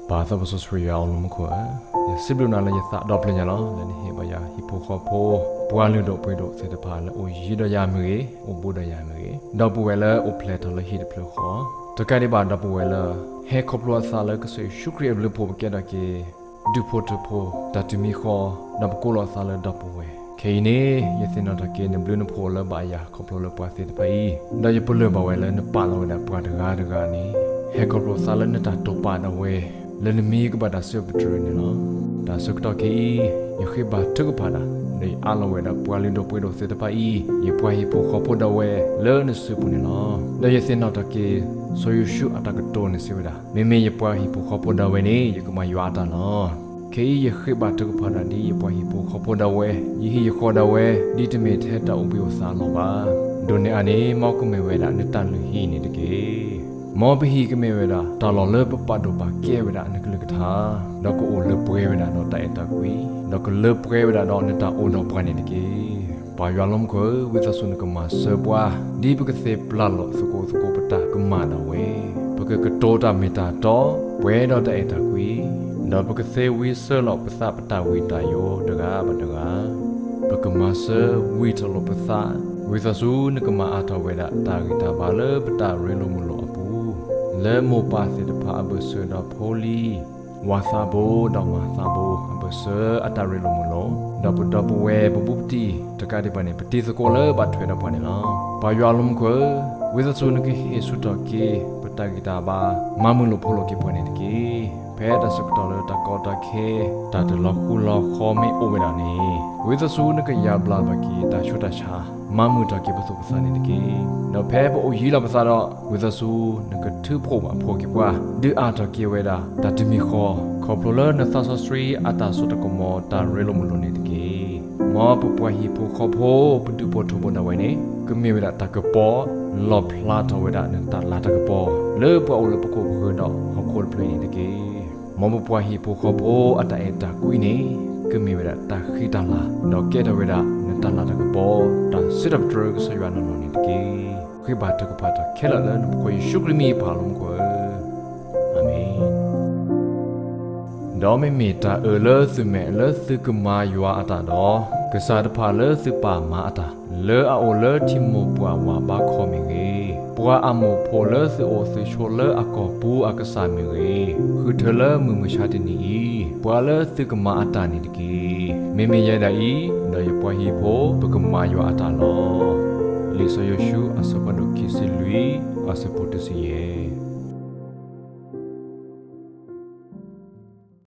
ပၢ်သးစီဆှံယွၤအိၣ်လၢမူခိၣ်ဧၢ, ယစံးဘျုးနၤလၢယသးဒီဖျၢၣ်ညါလီၤ. လၢနဟ့ၣ်ဘၣ်ယၤဟံၣ်ဖိဃီဖိ ပှၤလုၢ်ဒိၣ်ပှ့ၤဒိၣ်သ့ၣ်တဖၣ်လၢအိၣ်ယံၤဒီးယၤမ့ၢ်ဂ့ၤ, အိၣ်ဘူးဒီးယၤမ့ၢ်ဂ့ၤ, ဒီပုၢ်ဝဲၢ်လၢအိၣ်ဖျဲၣ်ထီၣ်လၢဟံၣ်တဖျၢၣ်ဃီ, တကးဒံးဘၣ်ဒီပုၢ်ဝဲၢ်လၢ ဟဲခီဖျိအသးလၢကစၢ်ယ့ၣ်ၡူးခရံာ်အဘျုးအဖှိၣ် ပကဲထီၣ်က့ၤ ဒူၣ်ဖိထၢဖိ တၢ်တမံၤဃီ, ဒီးပကိးလီၤအသးလၢဒီပုၢ်ဝဲၢ်. ခဲအံၤန့ၣ် ယသ့ၣ်နီၣ်ထီၣ်က့ၤနဘျုးနဖှိၣ်လၢဘၣ်ယၤခီဖျိလၢပှၤသ့ၣ်တဖၣ်အံၤ, ဒီးယပလၢၢ်ဘၣ်ဝဲလၢနပာ်လီၤဝဲဒၣ်ပှၤတဂၤတဂၤန့ၣ် ဟဲခီဖျိသးလၢနတၢ်တိာ်ပာ်ဒၣ်ဝဲ လၢနမံၤကဘၣ်တၢ်စံးပတြၢၤန့ၣ်လီၤ. တၢ်ဆၢကတီၢ်ခဲအံၤ ယဃ့ဘါထုကဖၣ်တၢ်, ဒီးယအးလီၤဝဲဒၣ်ပှၤလုၢ်ဒိၣ်ပှ့ၤဒိၣ်သ့ၣ်တဖၣ်အံၤ, ယပှၤဟံၣ်ဖိဃီဖိဒၣ်ဝဲ လၢနစုပူၤန့ၣ်လီၤ. ဒီးယသ့ၣ်နီၣ်ထီၣ်က့ၤ စီၤယိၤၡူအတၢ်ကတိၤန့ၣ်စံးဝဲဒၣ်, မ့မ့ၢ်ယပှၤဟံၣ်ဖိဃီဖိဒၣ်ဝဲန့ၣ် ယကမၤယွၤအတၢ်လီၤ. ခဲအံၤယဃ့ဘါထုကဖၣ်တၢ်ဒ် ယပှၤဟံၣ်ဖိဃီဖိဒၣ်ဝဲ, ယဟံၣ်ယဃီဒၣ်ဝဲ, ဒ်တမ့ၢ်ထဲတၢ်အိၣ်ဘှံးအိၣ်သါအလီၢ်ဘၣ်. ဒိးန့ၢ်အါန့ၣ် မ်ကမ့ၢ်ဝဲဒၣ်နတၢ်လုၢ်ဟံၣ်န့ၣ်တက့ၢ်. မ်ပဟံၣ်ကမ့ၢ်ဝဲဒၣ် တၢ်လီၢ်လၢပပာ်ဒိၣ်ပာ်ကဲဝဲဒၣ်နကလုၢ်ကထါ, ဒီးကအိၣ်လၢပှဲၤဝဲဒၣ်ဒီးတၢ်အဲၣ်တၢ်ကွံ, ဒီးကလၢပှဲၤဝဲဒၣ်ဒီးနတၢ်အိၣ်ဒီးပှၤန့ၣ်တက့ၢ်. ပၢ်ယွၤလၢမူခိၣ်ဧၢ, ဝံသးစူၤနကမၤစၢၤပှၤ, ဒ်ပကသ့ပျၢ်လီၤသကိးသကိးပတၢ်ကမၣ်ဒၣ်ဝဲ, ပကကတိၤတၢ်မ့ၢ်တၢ်တီ, ပှဲၤဒီးတၢ်အဲၣ်တၢ်ကွံ, ဒီးပကသ့ဝံစၢလီၤပသးပတၢ်ဝံတၢ်ယိးတဂၤဘၣ်တဂၤ, ပကမၤစၢၤဝံထီၣ်လိာ်ပသး, ဝံသးစူၤနကမၤအါထီၣ်ဝဲဒၣ်တၢ်ဂံၢ်တၢ်ဘါလၢပတၢ်ရ့လိာ်မုာ်လိာ်အပူၤ, လၢမိၢ်ပၢ်သ့ၣ်တဖၣ်အဘၢၣ်စၢၤဒီးဖိလံၤ ဝၤသးဘိဒီးမါသးဘိ အဘၢၣ်စၢၤအတၢ်ရ့လိာ်မုာ်လိာ်, ဒီးပဒီပုၢ်ဝဲၢ်ပဘူးပတံၢ် တကးဒံးဘၣ်န့ၣ် ပတံၤသကိးလၢဘၣ်ထွဲဒီးပှၤန့ၣ်လီၤ. ပၢ်ယွၤလၢမူခိၣ်ဧၢ, ဝံသးစူၤနကဟ့ၣ်ဆူၣ်ထီၣ်က့ၤ ပတၢ်ဂံၢ်တၢ်ဘါ မၤမုာ်လိာ်ဖိးလိာ်က့ၤပှၤန့ၣ်တက့ၢ်. ဖဲတၢ်ဆၢကတီၢ်လၢတၢ်ကီတၢ်ခဲ တၢ်တလီၤဃူလီၤဃီမ့ၢ်အိၣ်ဝဲဒၣ်န့ၣ်, ဝံသးစူၤနကယါဘျါဘၣ်က့ၤတၢ်ဆူးတၢ်ဆါ မၤမုာ်ထီၣ်က့ၤပသူၣ်ပသးန့ၣ်တက့ၢ်. ဒီးဖဲပအိၣ်ယံၤလီၤပသးဒီး ဝံသးစူၤနကထုးဖှိၣ်ဘၣ်ဖှီၣ်က့ၤပှၤ ဒုးအါထီၣ်က့ၤဝဲဒၣ် တၢ်တမံၤဃီ ခီဖျိလၢနသးစီဆှံအတၢ်စိတၢ်ကမီၤတၢ်ရ့လိာ်မုာ်လိာ်န့ၣ်တက့ၢ်. မ်ပပှၤဟံၣ်ဖိဃီဖိ ပဒူၣ်ဖိထၢဖိဒၣ်ဝဲန့ၣ် ကမ့ၢ်ဝဲဒၣ်တၢ်ကပီၤ လီၣ်ဖျါထီၣ်ဝဲဒၣ်နတၢ်လၤတၢ်ကပီၤ လၢပှၤအိၣ်လၢပခိၣ်ပဃၢၤဒီးဟီၣ်ခိၣ်တဖျၢၣ်အံၤန့ၣ်တက့ၢ်. မ်ပပှၤဟံၣ်ဖိဃီဖိအတၢ်အဲၣ်တၢ်ကွံန့ၣ် ကမ့ၢ်ဝဲဒၣ်တၢ်ဃံတၢ်လၤ ဒီးကဲထီၣ်ဝဲဒၣ်နတၢ်လၤတၢ်ကပီၤ တၢ်စံးထီၣ်ပတြၢၤကစၢ်ယွၤနီၢ်နီၢ်န့ၣ်တက့ၢ်. ဃ့ဘါထုကဖၣ်တၢ်ခဲလၢာ်လၢနဖိခွါယ့ၣ်ၡူးခရံာ်မံၤ ပၢ်လၢမူခိၣ်ဧၢ, အၤမ့ၣ်. ဒီးမ့မ့ၢ်တၢ်အၢၣ်လၢသုမဲာ်လၢသုကမၤယွၤအတၢ်ဒီး ကစၢ်တဖၣ်လၢသုပၢ်မၤအတၢ် လၢအအိၣ်လၢထံမိၢ်ပှၢ်ဝၢ်ဘါခီမ့ၢ်ဂ့ၤ, ပှၤအမိၢ်ဖိလၢသုအိၣ်သုဆိးလၢအကီၢ်ပူၤအကစၢ်မ့ၢ်ဂ့ၤ, ဃုထၢလၢမုၢ်မဆါတနံၤအံၤ ပှၤလၢသုကမၤအတၢ်န့ၣ်တက့ၢ်. မ့မ့ၢ်ယဲဒၣ်အံၤ ဒီးယပှၤဟံၣ်ဖိ ပကမၤယွၤအတၢ်လီၤ. လံာ်စီၤယိၤၡူ အဆၢဖးဒိၣ်ခံဆံလွံၢ် အဆၢဖိတဆံယဲၢ်.